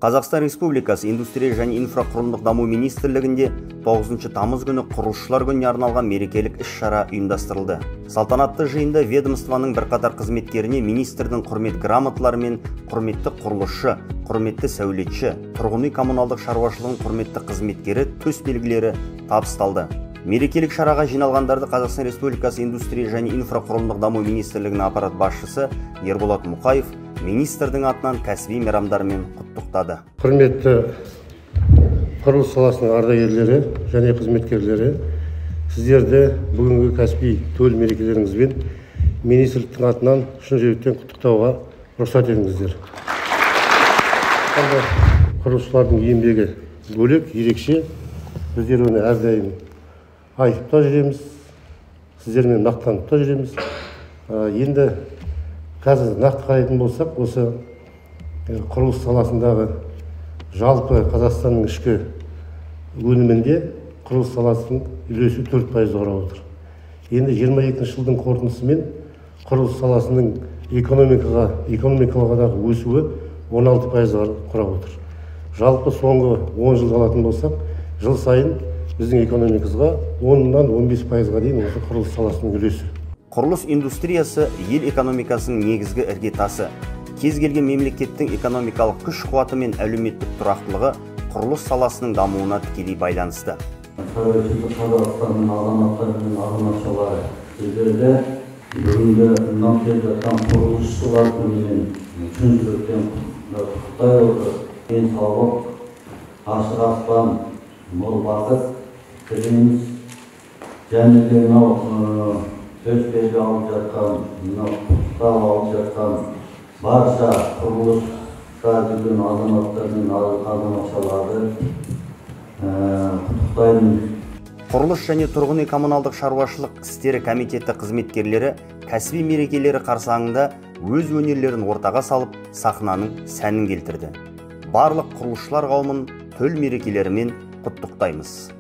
Қазақстан Республикасы Индустрия және инфрақұрылымдық даму министрлігінде 9 тамыз күні құрылысшылар күніне арналған мерекелік іс-шара ұйымдастырылды. Салтанатты жиында ведомствоның бірқатар қызметкеріне министрдің құрмет грамоталары мен құрметті құрылысшы, құрметті сәулетші, тұрғын үй коммуналдық шаруашылығының құрметті қызметкері төс белгілері табысталды. Мерекелік шараға жиналғандарды Қазақстан Республикасы Индустрия және инфрақұрылымдық даму министрлігінің аппарат басшысы Ерболат Мұқаев министрдің атынан кәсіби мейрамдарымен құттықтады. Құрметті құрылыс саласының ардагерлері және қызметкерлері, сіздерді бүгінгі кәсіби төл мерекелеріңізбен министрліктің атынан шын жүректен құттықтауға рұқсат етіңіздер. Құрылысшылардың еңбегі бөлек, ерекше, біздер оны әрдайым айтып та жүреміз, сіздермен мақтанып та жүреміз. Енді қазір нақты қарайтын болсақ, осы құрылыс саласындағы жалпы Қазақстанның ішкі өнімінде құрылыс саласының үлесі 4% құрап отыр. Енді 22 жылдың қорытындысымен құрылыс саласының экономикадағы өсуі 16% құрап отыр. Жалпы соңғы 10 жылды алатын болсақ, жыл сайын біздің экономикамызға 10-нан 15%-ға дейін осы құрылыс саласының үлесі. Құрылыс индустриясы ел экономикасының негізгі іргетасы. Кез келген мемлекеттің экономикалық күш-қуаты мен әлеуметтік тұрақтылығы құрылыс саласының дамуына тікелей байланысты. Тәуелсіздік Қазақстанның азаматтары мен азаматшалары, сіздерді бүгінгі мынау келіп жатқан құрылысшылар күнімен шын жүректен құттықтай отырып, денсаулық, ашық аспан, мол бақыт тілейміз. Және де мынау төс белгі алып жатқан, мынау құттықтау алып жатқан барша құрылыста жүрген азаматтар мен азаматшаларды құттықтаймын. Құрылыс және тұрғын үй коммуналдық шаруашылық істері комитеті қызметкерлері кәсіби мерекелері қарсаңында өз өнерлерін ортаға салып, сахнаның сәнін келтірді. Барлық құрылысшылар қауымын төл мерекелерімен құттықтаймыз.